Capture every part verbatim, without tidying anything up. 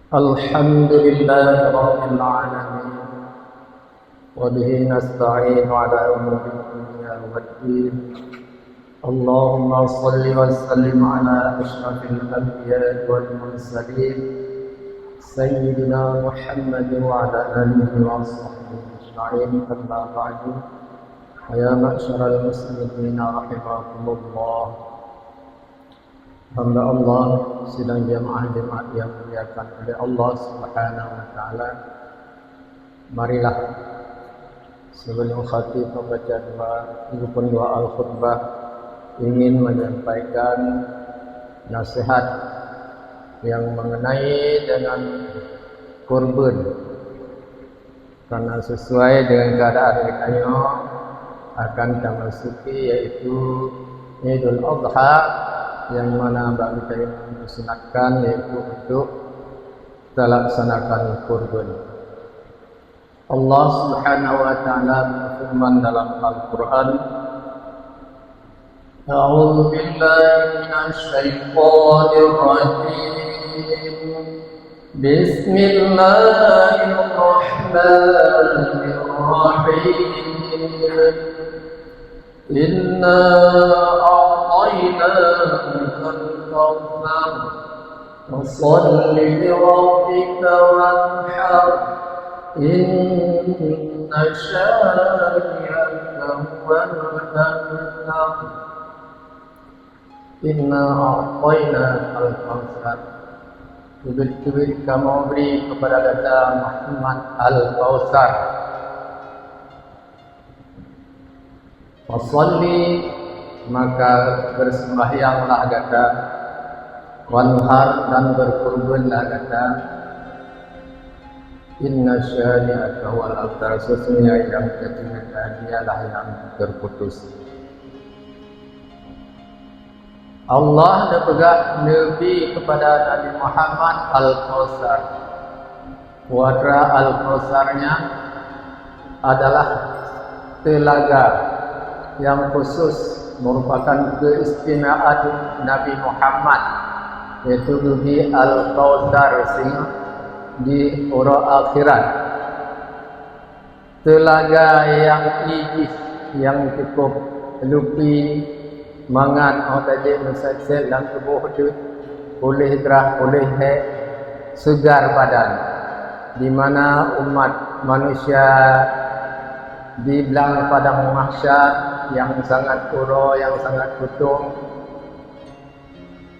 الحمد لله رب العالمين، وبه نستعين على أمور الدنيا والدين. اللهم صل وسلم على أشرف الأنبياء والمرسلين، سيدنا محمد وعلى آله وصحبه أجمعين. أما بعد، فيا معشر المسلمين رحمكم الله. Hamba Allah, sidang jamaah Jumat yang dimuliakan oleh Allah Subhanahu wa Taala, marilah, sebelum khatib membaca doa, geupeundoa al-khutbah, ingin menyampaikan nasihat yang mengenai dengan kurban. Karena sesuai dengan keadaan geutanyoe akan tamasuki, yaitu Idul Adha, yang mana bak geutanyoe disunatkan, yaitu untuk talaksanakan kurban. Allah Subhanahu wa Taala berfirman dalam Al-Quran, أعوذ بالله من الشيطان الرجيم. بسم الله الرحمن الرحيم. إنا أعطيناك الكوثر. فصل لربك وانحر. إن شانئك هو الأبتر. Inna a'tainakal kautsar. Teubiet-teubiet kamoe bri keupada gata Muhammad Al-Kautsar. Fashalli, maka bersembahyanglah gata, wanhar, dan berkurbanlah gata. Inna syani'aka huwal abtar, sesungguhnya yang tercegah dialah yang terputus. Allah neupeugah neubi keupada Nabi Muhammad Al-Kautsar. Putra Al-Kautsar nyan adalah teulaga nyang khusus, merupakan keistimewaan Nabi Muhammad, yaitu geubi Al-Kautsar singoh di uroe akhirat. Teulaga nyang ijih, nyang cukup lupi mangat 'oh tajak meusét-sét lam tuboh teuh, puléh grah, puléh hék, seugar badan, di mana umat manusia di blang padang mahsyar nyang sangat uroe, nyang sangat kutông,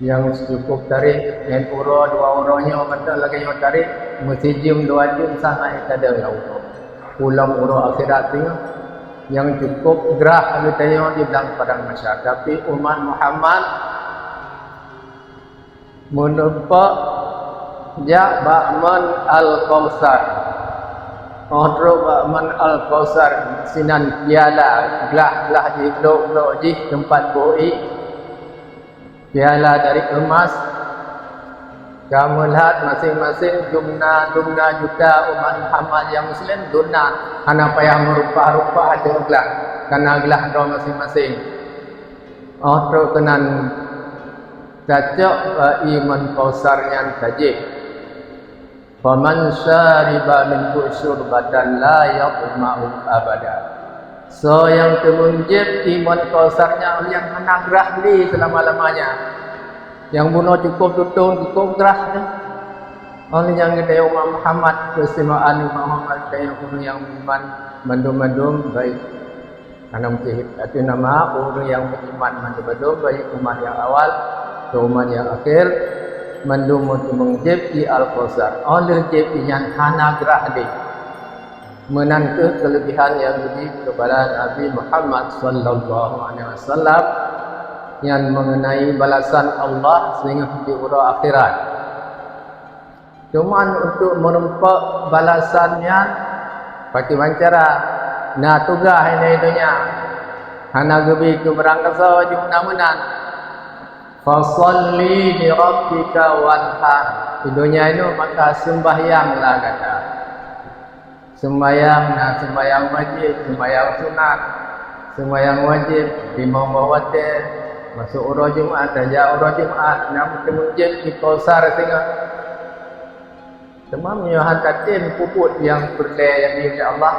nyang cukup tarek, nyan uroe dua uroe nyoe mantong lagèe nyoe tarek, meusijeuem dua jeuem sangat tadong lam uroe. Ulôn uroe akhirat nyoe nyang cukup grah geutanyoe di blang padang mahsyar. Tapi umat Muhammad meureumpok jak bak Meunt Al-Kautsar. 'Oh trok bak Meunt Al-Kautsar, sinan piala glah-glah jih, glok-glok jih teumpat boh ié. Piala dari emas, ka meulihat maséng-maséng jumna-jumna juta umat Muhammad nyang muslim, dum na hana payah meurumpah-rumpah ateueh glah, kana glah droe maséng-maséng. 'Oh trok keunan tacok bak ié Meunt Kautsar nyan tajak. Faman syariba minhu syurbatan la yadhma'u abada. Soe nyang teumeung jieb ié Meunt Kautsar nyan, nyang hana grah lé seulama-lamanya. Nyang bunoe cukup tutong, cukup grah nyan. Oleh nyang geutanyoe umat Muhammad, keistimewaan umat Muhammad, geutanyoe ureuëng nyang beriman, mandum-mandum baik. Hana meucéh ateueh nama ureuëng nyang beriman mandum-mandum, baik umat nyang awal keu umat nyang akhé, mandum meuteumeung jieb ié Al-Kautsar. 'Oh lheueh jieb ié nyan hana grah lé. Meunan kheueh keuleubihan nyang geubi keupada Nabi Muhammad sallallahu alaihi wasallam, nyan meungeunai balasan Allah singoh di uroe akhirat. Cuman untuk meureumpok balasan nyan, pakriban cara, na tugaih inan di donya. Hana geubi keu beurangkasoe jumeunan meunan. Fashalli li rabbika wanhar. Di donya nyoe maka seumbahyanglah gata. Seumbahyang na seumbahyang wajéb, seumbahyang sunat. Seumbahyang wajéb limong boh watée, masôk uroe Jumat, tajak uroe Jumat, na meuteumeujieb di Kautsar singoh. Teuma meunyoe hana tatem peubuet nyang peureulée nyang di Allah,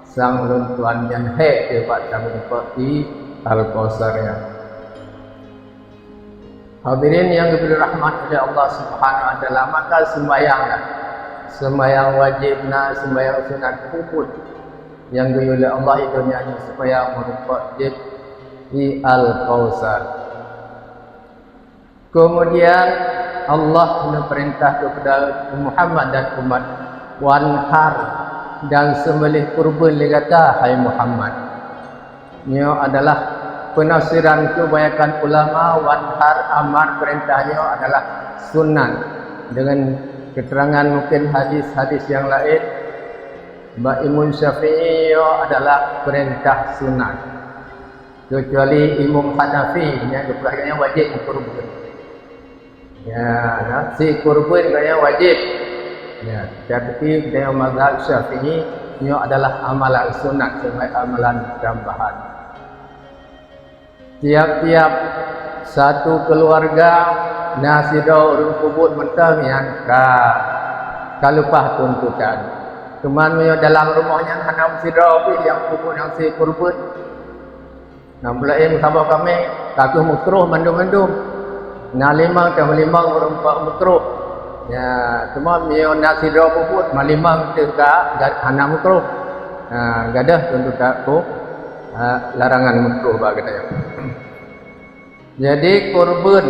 sang ulôn tuan nyan hék teuh bak tameurumpok di Al-Kautsar nyan. Hadirin nyang geubri rahmat oleh Allah Subhanahu wa Taala, maka seumayang na, seumayang wajéb na, seumayang sunat, peubuet nyang geuyue lé Allah di donya nyoe supaya meurumpok jeuet di Al-Kautsar. Keumudian Allah neupeurintah keupada Muhammad dan umat, "Wanhar, dan seumeuleh keureubeuen lé gata, hai Muhammad." Nyoe adalah peunafsiran kebanyakan ulama, wanhar, amar, peurintah nyoe adalah sunat. Deungon keuterangan mungken hadis-hadis nyang laén, bak Imam Syafi'i nyoe adalah peurintah sunat. Keucuali Imam Hanafi nyang geupeugah nyan wajéb meukeureubeuen. Ya, na, si keureubeuen gaya wajéb. Ya, tapi dalam mazhab Syafi'i, nyoe adalah amalan sunat, sebagai amalan tambahan. Tiap-tiap satu keuluwarga na sidroe ureuëng peubuet mantong nyang ka, ka leupah tuntutan. Teuma meunyoe dalam rumoh nyan hana sidroe pih nyang peubuet nyang si keureubeuen, na meulaén saboh kaméng, ka kheueh meukruh mandum-mandum. Na limong, ka limong ureuëng peubuet meukruh. Ya, teuma meunyoe na sidroe peubuet, ma limong teuka ga-, hana meukruh. Ha, gadôh tuntutan ku, ha, larangan meukruh bak geutanyoe. Jadi, keureubeuen,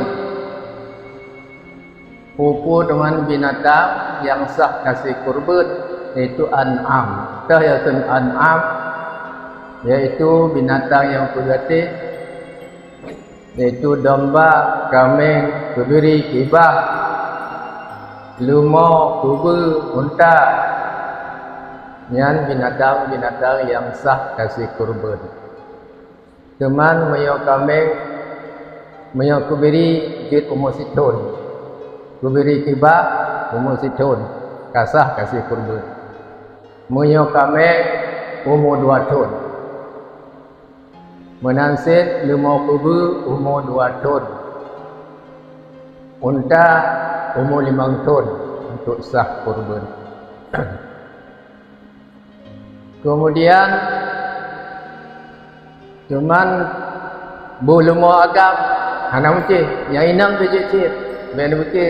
peue-peue teuma binatang nyang sah kasé keureubeuen, yaitu an'am. Teuh yaitu an'am, yaitu binatang nyang peugatéh, yaitu domba, kaméng, keubiri, kibah, leumo, keubeue, unta. Nyan binatang-binatang nyang sah kasé keureubeuen. Teuma meunyoe kaméng, meunyoe keubiri jeuet umu sithon, keubiri kibah umu sithon, ka sah kasé keureubeuen. Meunyoe kaméng, umu dua thon. Meunan cit leumo keubeue umu dua thon. Unta umu limong thon untuk sah keureubeuen. Keumudian, teuma beuh leumo agam hana meucéh, nyang inong pih jeuet cit, bèk neupike,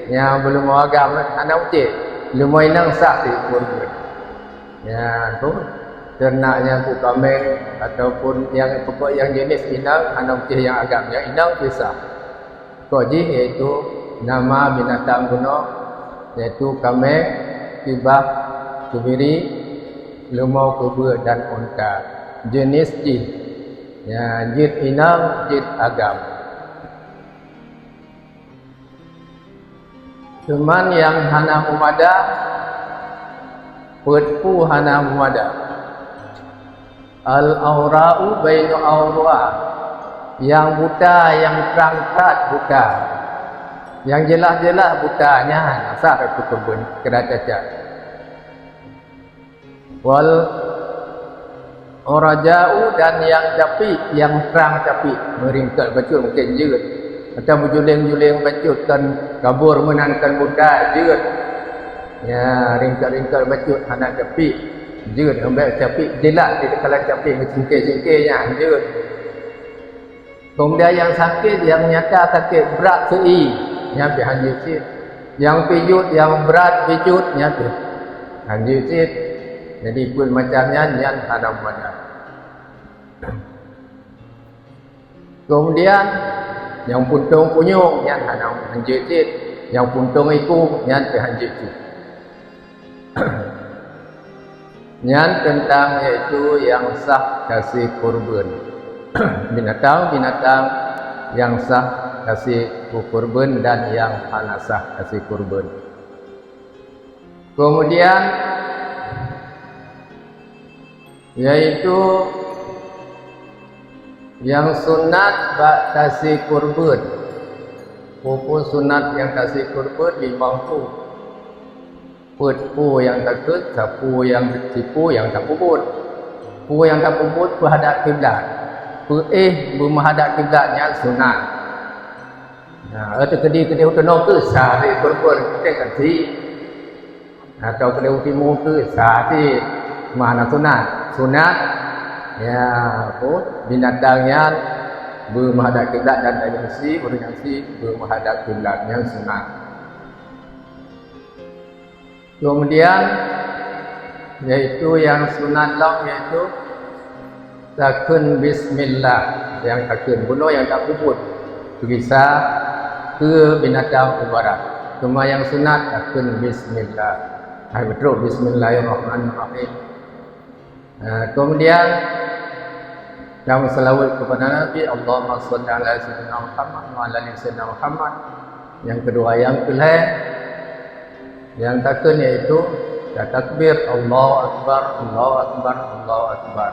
nyang beuh leumo agam hana meucéh, leumo inong sah jeuet keureubeuen. Nyan tu, teunak nyang ku kaméng ataupun nyang pokok nyang jeunèh inong hana meucéh nyang agam, nyang inong pih sah. Pokok jih yaitu nama binatang bunoe, yaitu kaméng, kibah, keubiri, leumo keubeue dan unta. Jeunèh jih, ya, jeuet inong, jeuet agam. Teuma nyang hana meumada, peuet peue hana meumada. Al-awra'u bainu awra', nyang buta, nyang trang that buta. Nyang jeulaih-jeulaih buta nyan hana sah keu keureubeuen, keu cacat. Wal uraja'u, dan nyang capiek, nyang trang capiek, meuringkat bacut mungken jeuet. Atau meujuleng-juleng bacut kan kabur meunan kan buta jeuet. Ya, ringkat-ringkat bacut hana capiek, jeuet, ambek capiek jeulaih di kala capiek meucingke-cingke nyan jeuet. Keumudian nyang sakét, nyang nyata sakét brat seu-i, nyan pih hanjeuet cit. Nyang pijuet, nyang brat pijuet, nyan pih hanjeuet cit. Jadi peuet macam nyan, nyan hana meumada. Keumudian nyang puntông punyueng, nyan hana hanjeuet cit. Nyang puntông iku, nyan pih hanjeuet cit. Nyan teuntang yaitu nyang sah kasé keureubeuen. Binatang-binatang nyang sah kasé keureubeuen dan nyang hana sah kasé keureubeuen. Keumudian, yaitu nyang sunat bak kasé keureubeuen. Peue-peue sunat nyang kasé keureubeuen limong peue. Peuet peue nyang takheun, sapeue nyang, sipeue nyang tapeubuet. Peue nyang tapeubuet peuhadap kiblat. Peuéh beumeuhadap kiblat nyan sunat. Nah, teukeudi-keudi u teunoe keu sah lé keureubeuen teuka si. Atau keudeh u timu keu sah cit, mana sunat. Sunat, ya, apa, binatang nyan beumeuhadap kiblat dan tanyoe si, ureueng nyang si beumeuhadap kiblat, nyan sunat. Kemudian, yaitu nyang sunat lom, yaitu takheun bismillah, nyang takheun bunoe nyang tapeubuet peugisa keu binatang u barat. Teuma nyang sunat takheun bismillah. Hai beutôi, bismillahirrahmanirrahim. Nah, kemudian, kamu selawat kepada Nabi, Allahumma shalli ala sayyidina Muhammad wa ala ali sayyidina Muhammad. Yang kedua, yang kelhèe, yang takheun yaitu ya takbir, Allahu Akbar, Allahu Akbar, Allahu Akbar.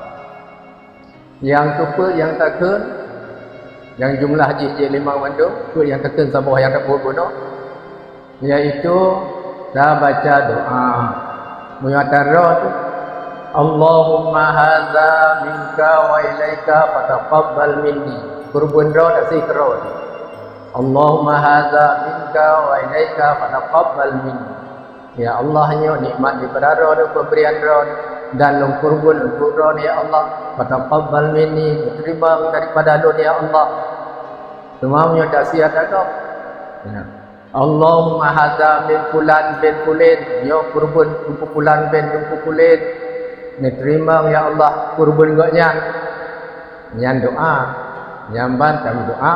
Yang keupeuet yang takheun, yang jumlah jih jeuet limong mandum, peuet yang takheun saboh nyang tapeubunoe, yaitu tabaca doa. Meunyoe atra droe tu, Allahumma hadza minka wa ilaika fataqabbal minni. Keureubeuen droe tasie keudroe tu. Allahumma hadza minka wa ilaika fataqabbal minni. Ya Allah, nyoe nikmat daripada Droe, peubrian Droe, dan lôn keureubeuen untuk Droe, ya Allah. Fataqabbal minni, teurimong daripada lôn, ya Allah. Teuma meunyoe tasie atra gob. Ya. Allahumma hadza min fulan bin fulin, nyoe keureubeuen Teungku Fulan bin Teungku Fulin. Neuteurimong, ya Allah, keureubeuen gobnyan. Nyan doa. Nyan ban tameudoa.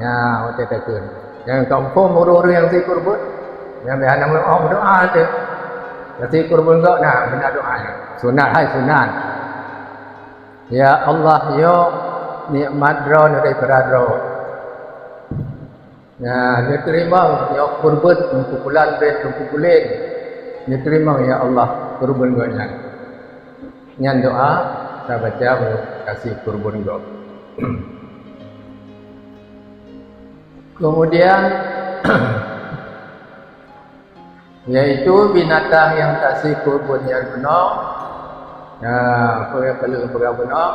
Nyan watèe takheun. Nyang keuphom ureueng-ureueng nyang sie keureubeuen, nyang biasa na meudoa teuh. Nyang sie keureubeuen gob na beuna doa nyan. Sunat, hai sunat. Ya Allah, nyoe nikmat Droe, nyoe daripada Droe. Nah, neuteurimong nyoe keureubeuen Teungku Fulan bin Teungku Fulin. Neuteurimong, ya Allah, keureubeuen gobnyan. Nyan doa tabaca meunyoe tasie keureubeuen gob. Kemudian, yaitu binatang nyang tasie keureubeuen nyan bunoe, nah, peue nyang ka lheueh peugah bunoe,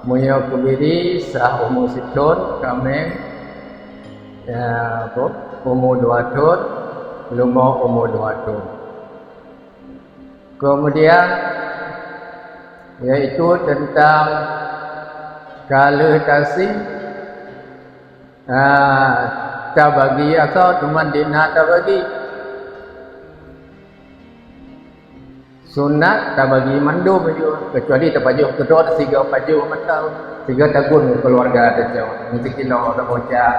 meunyoe keubiri sah umu sithon, kaméng, ya, apa, umu dua thon, leumo umu dua thon. Kemudian, yaitu teuntang ka lheueh tasie, ah, tabagi asoe, teuma di na tabagi. Sunat tabagi mandum ju, kecuali tapajoh keudroe sigoe pajoh mantong, sigoe tagun keu keuluwarga teucok, meusikilo, taboh cak,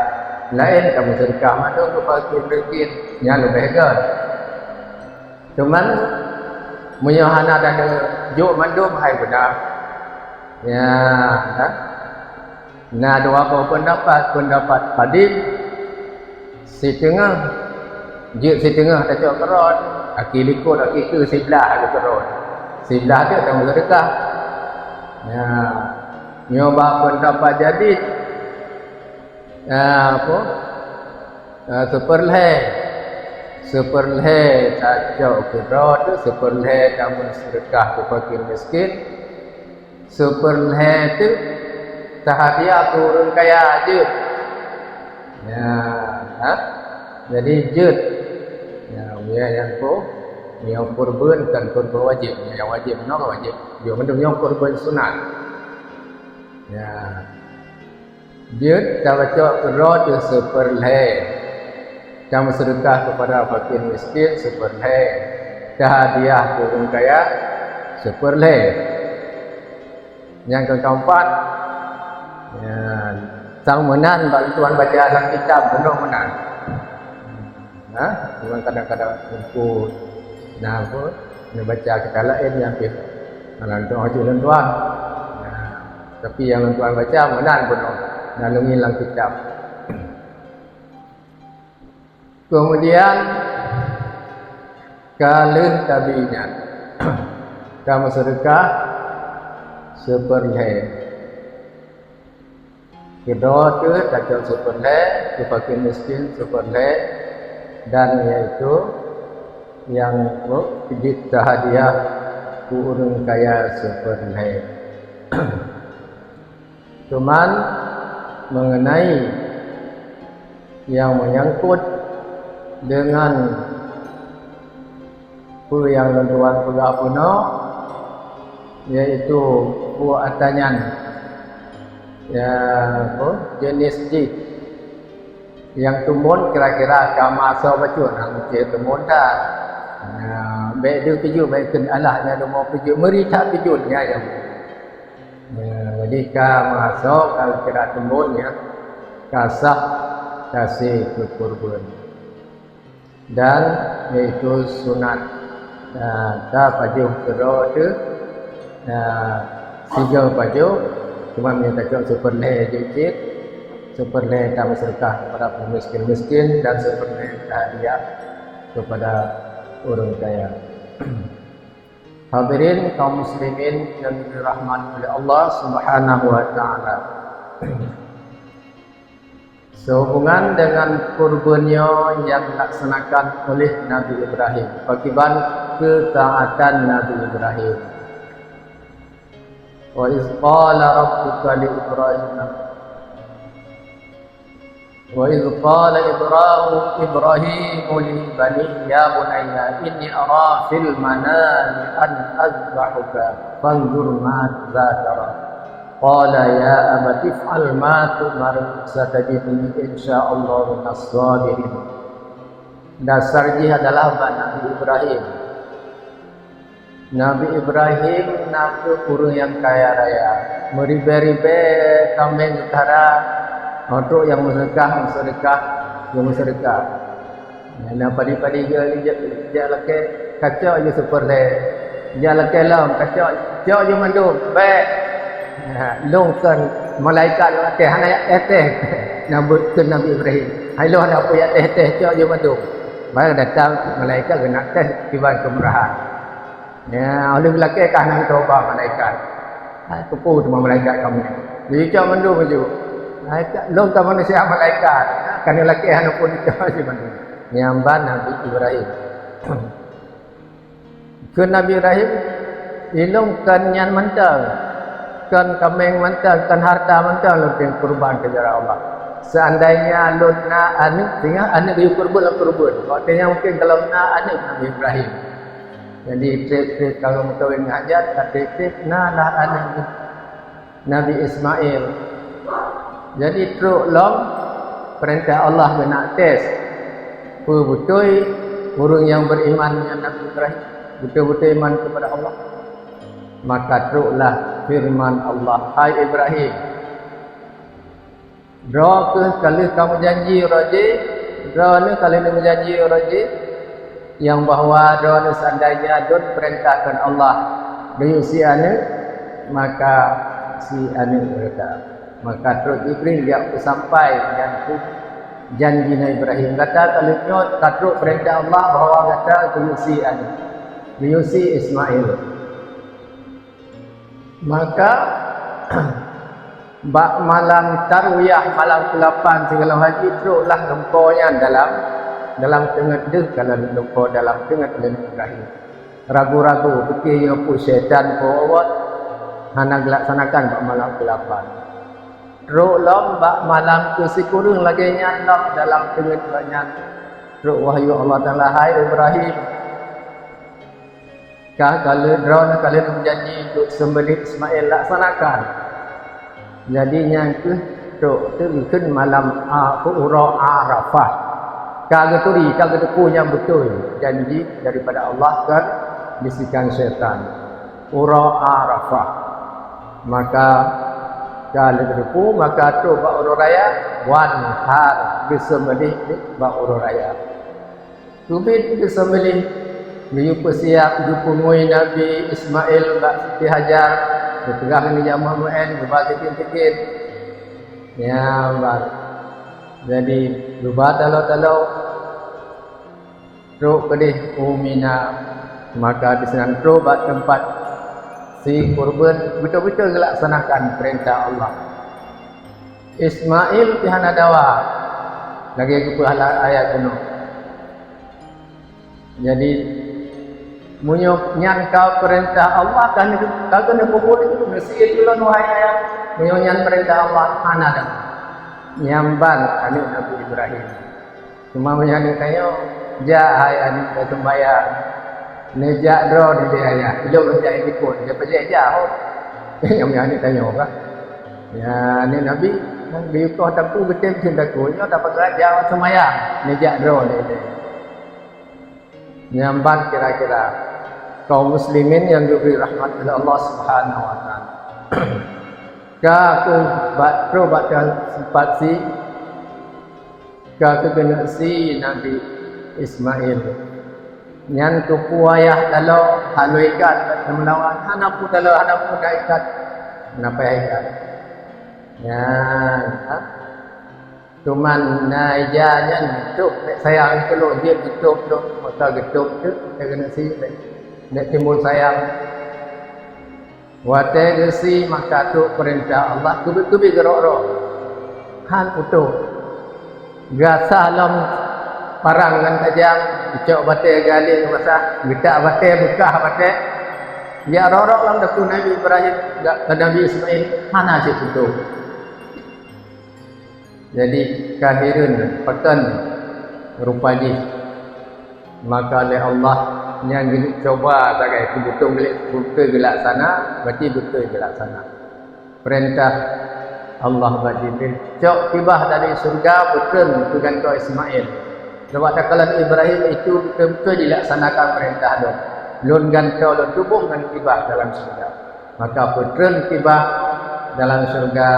laén tameuseudeukah mandum keu fakir miskin, nyan leubeh göt. Cuman, meunyoe hana taneuk jok mandum, hai beuna. Ya, kan? Na dua boh peundapat, peundapat padib, siteungoh, jeuet siteungoh tacok keudroe, aki likot, aki keue siblah lé keudroe. Siblah tu tameuseudeukah. Ya, nyoe bak peundapat jadid, ah, apa? Ah, seupeurlhèe. Seupeurlhèe tacok keudroe tu, seupeurlhèe tameuseudeukah keu fakir miskin. Seupeurlhèe teuk tahadiah keu ureueng kaya jeuet. Ya, ha? Jadi jeuet. Ya, meunyoe nyang ko, meunyoe keureubeuen kan keureubeuen wajéb. Meunyoe nyang wajéb, nyoe wajéb. Jeuet mandum nyoe keureubeuen sunat. Ya. Jeuet tabacok keudroe teuh seupeurlhèe. Tameuseudeukah keupada fakir miskin seupeurlhèe. Tahadiah keu ureueng kaya seupeurlhèe. Nyang keukeumpat, ya, sang meunan bak lôn tuan baca lam kitab, bunoe meunan. Nah, memang kadang-kadang teungku na apa, neubaca kitab laén nyang pih. Nah, lôn tuan, lôn tuan. Nah, tapi nyang lôn tuan baca meunan bunoe. Nah, lôn ngieng lam kitab. Kemudian, ka lheueh tabi nyan, tameuseudeukah seupeurlhèe. Keudroe teuh tacok seupeurlhèe, keu fakir miskin seupeurlhèe, dan yaitu nyang jeuet tahadiah keu ureueng kaya seupeurlhèe. Cuman, mengenai nyang menyangkut dengan Peue nyang lôn tuan peugah peunoh, yaitu peue ata nyan, ya, apa, jeunèh jih nyang teumbon kira-kira ka meuasoe bacut, hana mungken teumbon that. Ya, bèk deuh peujeuet, bèk kheun alah nyan leumo peujeuet, meuri that peujeuet nyan nyang. Ya, jadi ka meuasoe ka kira teumbon nyan, ka sah kaseh keu kurban. Dan yaitu sunat, eh, tapajoh keudroe teuh, eh, sigoe pajoh, cuma meunyoe tacok seupeurlhèe jeuet cit, seupeurlhèe tameuseudeukah kepada miskin-miskin dan seupeurlhèe tahadiah kepada ureueng kaya. Hadirin kaum muslimin yang dirahmati oleh Allah Subhanahu wa Taala. Sehubungan dengan kurban nyoe nyang dilaksanakan oleh Nabi Ibrahim, pakiban keutaatan Nabi Ibrahim. Wa iz qala rabbuka li Ibrahim, wa iz qala Ibrahim, Ibrahim li banihi, ya bunayya inni ara fil manami an azbahuka fanzur madza tara. Qala ya abati if'al ma tu'mar, satajiduni insyaallahu minas sabirin. Dasar jih adalah bak Nabi Ibrahim. Nabi Ibrahim na kheueh ureueng nyang kaya raya, meuribèe-ribèe kaméng utara, trok nyang meuseudeukah, meuseudeukah, nyang meuseudeukah. Na padi-padi jak, jak lakèe, kacok jih seupeurlhèe. Jak lakèe lom, kacok, cok jih mandum, bèk. Ha, lôn kon malaikat lôn tes, hana jak tes-tes. Na beuet kheun Nabi Ibrahim. Hai lôn hana peue jak tes-tes, cok jih mandum. Baru datang malaikat geunak tes kiban keumurahan. Ya, oleh lakèe ka hana geutoba malaikat. Hai, keupeue teuma malaikat kamoe. Jicok mandum laju. Malaikat, lôn ka manusia malaikat. Ka neulakèe hana peue dicok jih mandum. Nyan ban Nabi Ibrahim. Kheun Nabi Ibrahim, ilôn kon nyan mantong. Kon kaméng mantong, kon harta mantong lôn pieng kurban keu jalan Allah. Seandainya lôn na aneuk, singoh aneuk geuyue kurban lôn kurban. Waktu nyan mungken gohlom na aneuk Nabi Ibrahim. Jadi, trép-trép ka meukawen ngon Hajar, ka trép-trép na lah aneuk Nabi Ismail. Jadi, trok lom peurintah Allah geunak tes, peue beutôi ureueng nyang beriman ngon Nabi Ibrahim, beutôi-beutôi iman kepada Allah. Maka troklah firman Allah, "Hai Ibrahim, droe kheueh ka lheueh kameujanji uroe jih, droeneuh ka lheueh neumeujanji uroe jih, nyang bahwa droeneuh seandainya lôn peurintahkan Allah geuyue sie aneuk, maka sie aneuk gata." Maka trok Jibril jak peusampai nyan keuh janji Nabi Ibrahim, "Gata ka lheueh nyoe ka trok peurintah Allah bahwa gata geuyue sie aneuk, geuyue sie Ismail." Maka, bak malam Tarwiyah, malam keulapan sigohlom haji, troklah lumpo nyan dalam, dalam teungeut deuh, ka lheueh lumpo dalam teungeut lé Ibrahim. Ragu-ragu, piké nyoe peue syaitan peue awot, hana geulaksanakan bak malam keulapan. Trok lom bak malam keusikureueng lagèe nyan lom dalam teungeut gobnyan. Trok wahyu Allah Taala, "Hai Ibrahim, ka, ka lheueh, droeneuh ka lheueh neujanji untuk seumeubeuléh Ismail, laksanakan." Jadi nyan keuh trok teukheun malam a-, uroe Arafah. Ka geuturi, ka geuteupeue nyang beutôi janji daripada Allah kon bisikan syaitan. Uroe Arafah. Maka ka lheueh geuteupeue, maka trok bak uroe raya, wanhar, geuseumeubeuléh bak uroe raya. Teubiet geuseumeubeuléh, geuyue peusiap, geupeungui Nabi Ismail bak Siti Hajar, geupeugah ngon jamah meu'én, geuba tikin-tikin. Nyan ban. Jadi, geuba taloe-taloe, trok keudeh u Mina. Maka disinan trok bak teumpat sie kurban, beutôi-beutôi geulaksanakan peurintah Allah. Ismail pih hana dawa, lagèe geupeugah lam ayat bunoe. Jadi, meunyoe nyan ka peurintah Allah, ka keuneuk, ka keuneuk peubuet, neusie tulôn, wahai ayah. Meunyoe nyan peurintah Allah, hana dawa. Nyan ban aneuk Nabi Ibrahim. Cuma meunyoe aneuk tanyoe, "Jak, hai aneuk, taseumbayang." Neujak droe di ayah, ilong neujak ikot, dia pajak jah. Nyang nyan tanyoe kan. Ya, ni Nabi, geuyue koh takue, geutem cit takue, nyoe tapeugah jak seumayang, neujak droe di ayah. Nyan ban kira-kira kaum muslimin yang diberi rahmat oleh Allah Subhanahu wa Taala. Ka keuh bak troh bak sifat si, ka keuh keuneuk si Nabi Ismail. Nyan keupeue ayah taloe hana ikat, meulawan hana peue taloe, hana peue ikat, hana payah ikat. Nyan, ha? Cuman na ija nyan tôp, bèk sayang keulok jeuet geutôp lom, maka geutôp teuk, teukeunong si bèk, bèk timbul sayang. Watèe geusi maka tôp peurintah Allah, keubiet-keubiet geurok-rok. Han putôh. Gasah lom parang ngon tajam, geucok batèe galeng basah, geutak batèe beukah batèe. Jak rok-rok lom takue Nabi Ibrahim, Nabi Ismail, hana cit putôh. Jadi, ka hireuen pakon rupa jih. Maka lé Allah nyan geucuba sagai keu beutôi geulak-, beutôi geulaksana, berarti beutôi geulaksana. Peurintah Allah bak Jibril, "Cok tibah dari syeuruga, peutreun peugantoe Ismail. Sabab takalon Ibrahim itu beutôi-beutôi jilaksanakan peurintah lôn. Lôn gantoe lôn tuboh ngon tibah dalam syeuruga." Maka peutreun tibah dalam syeuruga,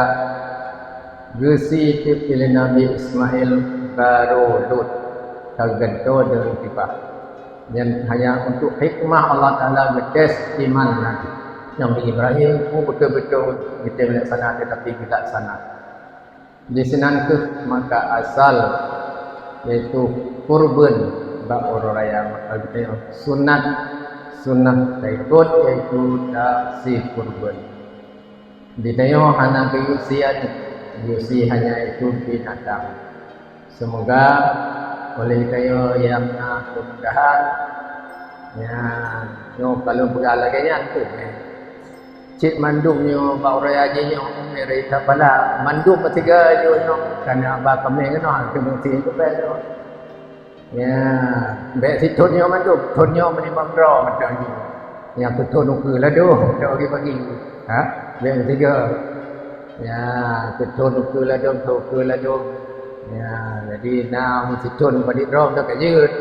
geusi teuk lé Nabi Ismail, barô Lut ka geugantoe deungon tibah. Nyan hanya untuk hikmah Allah Taala geutés iman Nabi. Nabi Ibrahim pun beutôi-beutôi geutem laksana, tetapi geulaksana. Disinan kheueh maka asal, yaitu kurban bak uroe raya. Maka geutanyoe sunat, sunnah taikot, yaitu tasi kurban. Di tanyoe hana geuyue sie, geuyue sie hanya itu binatang. Semoga oleh tanyoe nyang na kemudahan, nyan nyoe ka lôn peugah lagèe nyan tu. Cit mandum nyoe bak uroe raya nyoe, umi raya tapala, mandum meusigoe nyoe, kana ba kaméng keunoe, keuneuk sie keupeue nyoe. Ya, bèk sithon nyoe mandum, thon nyoe meunimong droe mantong jih. Nyang keuthon ukeue ladôm, droe pagi-pagi. Ha? Bèk meusigoe. Ya, keuthon ukeue ladôm, thon ukeue ladôm. Ya, jadi na meusithon padit droe mantong ka jeuet.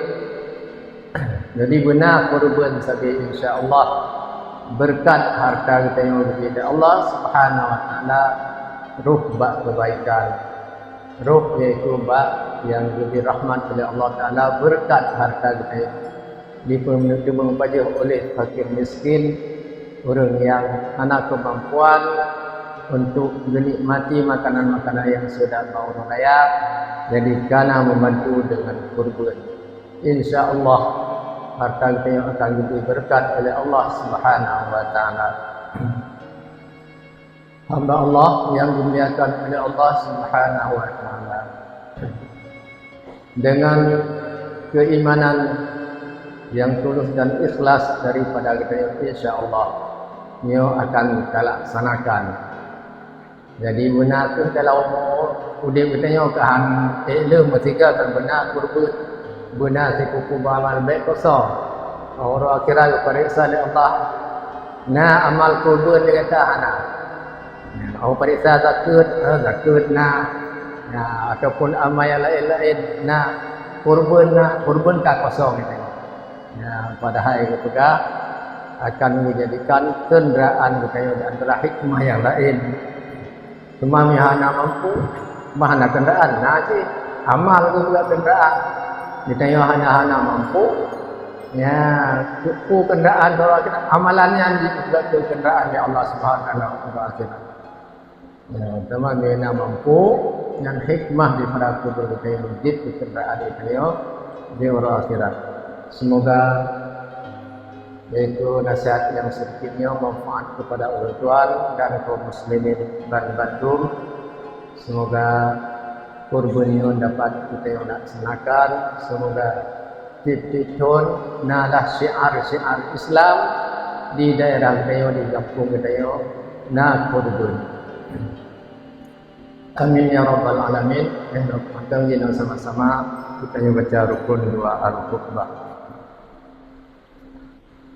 Jadi beuna kurban sabe, insya Allah, beureukat harta geutanyoe geubri lé Allah Subhanahu wa Taala, roh bak keubaikan. Roh, yaitu bak nyang geubri rahmat oleh Allah Taala, beureukat harta geutanyoe. Dipeuteumeung pajoh oleh fakir miskin, ureueng nyang hana keumampuan untuk geunikmati makanan-makanan nyang seuhat bak uroe raya, jadi kana membantu dengan kurban. Insya Allah, harta geutanyoe akan geubri beureukat oleh Allah Subhanahu wa Taala. Hamba Allah nyang dimuliakan oleh Allah Subhanahu wa Taala, dengan keimanan yang tulus dan ikhlas daripada geutanyoe, insya Allah nyoe akan talaksanakan. Jadi, beuna kheueh dalam umu udeb geutanyoe ka han ék lé meusigoe, kan beuna kurban, beuna sikuku beuamal, bèk kosong. Uroe akhirat geupareksa lé Allah, na amal kurban di gata hana. Nah, oh, pareksa zakeuet, eh, zakeuet na. Nah, ataupun amal nyang laén-laén na, kurban na, kurban ka kosong itu. Nah, padahai geupeugah akan menjadikan kenderaan geutanyoe di antara hikmah nyang laén. Teuma meunyo hana mampu, mah hana kenderaan, na cit amal geupeugah kenderaan. Geutanyoe hana, hana mampu, ya, ku kenderaan, amalan nyan dipeugah kenderaan lé Allah Subhanahu wa Taala. Ya, teuma meunyo na mampu, nyan hikmah daripada kubur geutanyoe, jeuet keu kenderaan geutanyoe di uroe akhirat. Semoga yaitu nasihat nyang sedikit nyoe manfaat kepada ureueng tuan dan kaum muslimin ban bandum. Semoga kurban nyoe dapat geutanyoe laksanakan. Semoga tiep-tiep thon na lah syiar-syiar Islam di daerah geutanyoe, di gampông geutanyoe na kurban. Amin ya rabbal alamin. Eh, mantong jinoe sama-sama geutanyoe baca rukun dua al-khutbah.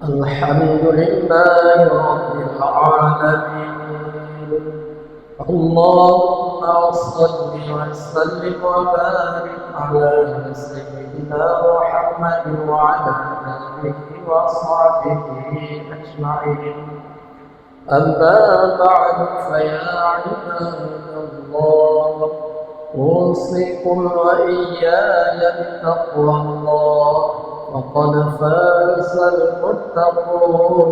الحمد لله رب العالمين. اللهم صل وسلم وبارك على سيدنا محمد وعلى آله وصحبه أجمعين. أما بعد، فيا عباد الله، أوصيكم وإياي بتقوى الله، فقد فاز المتقون.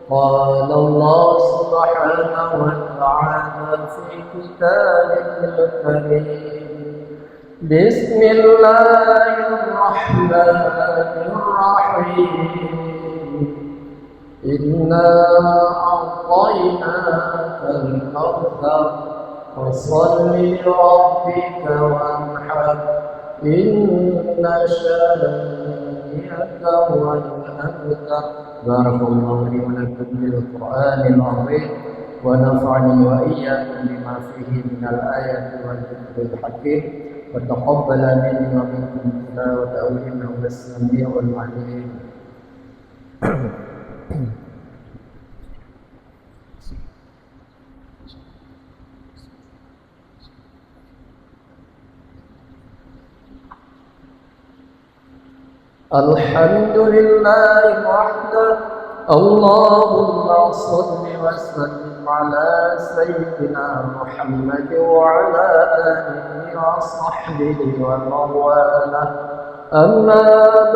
قال الله سبحانه وتعالى في كتابه الكريم: بسم الله الرحمن الرحيم. إنا أعطيناك الكوثر، فصل لربك وانحر، إن شانئك هو الأبتر. بارك الله لي ولكم بالقرآن العظيم، ونفعني وإياكم بما فيه من الآيات والذكر الحكيم، وتقبل مني ومنكم تلاوته إنه هو السميع العليم. الحمد لله وحده. اللهم صل وسلم على سيدنا محمد وعلى آله وصحبه ومن والاه. أما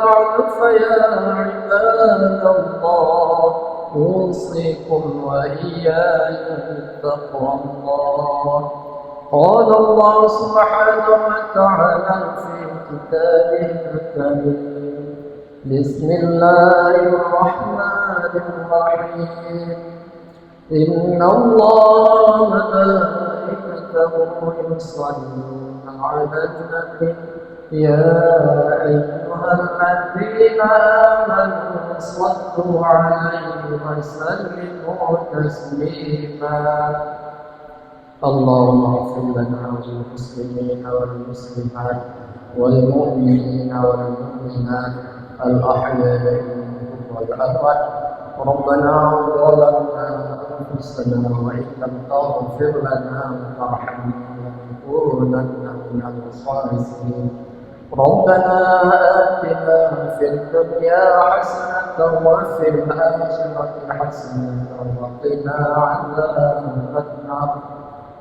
بعد، فيا عباد الله، أوصيكم وإياي بتقوى الله. قال الله سبحانه وتعالى في كتابه الكريم: بسم الله الرحمن الرحيم. إن الله وملائكته يصلون على النبي، يا أيها الذين آمنوا صلوا عليه وسلموا تسليما. اللهم اغفر لنا وللمسلمين والمسلمات والمؤمنين والمؤمنات الأحياء منهم والأموات. ربنا ظلمنا أنفسنا وإن لم تغفر لنا وترحمنا لنكونن من الخاسرين. ربنا آتنا في الدنيا حسنة وفي الآخرة حسنة وقنا عذاب النار.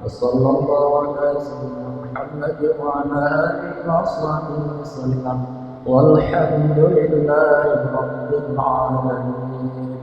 وصلى الله على سيدنا محمد وعلى آله وصحبه وسلم. والحمد لله رب العالمين.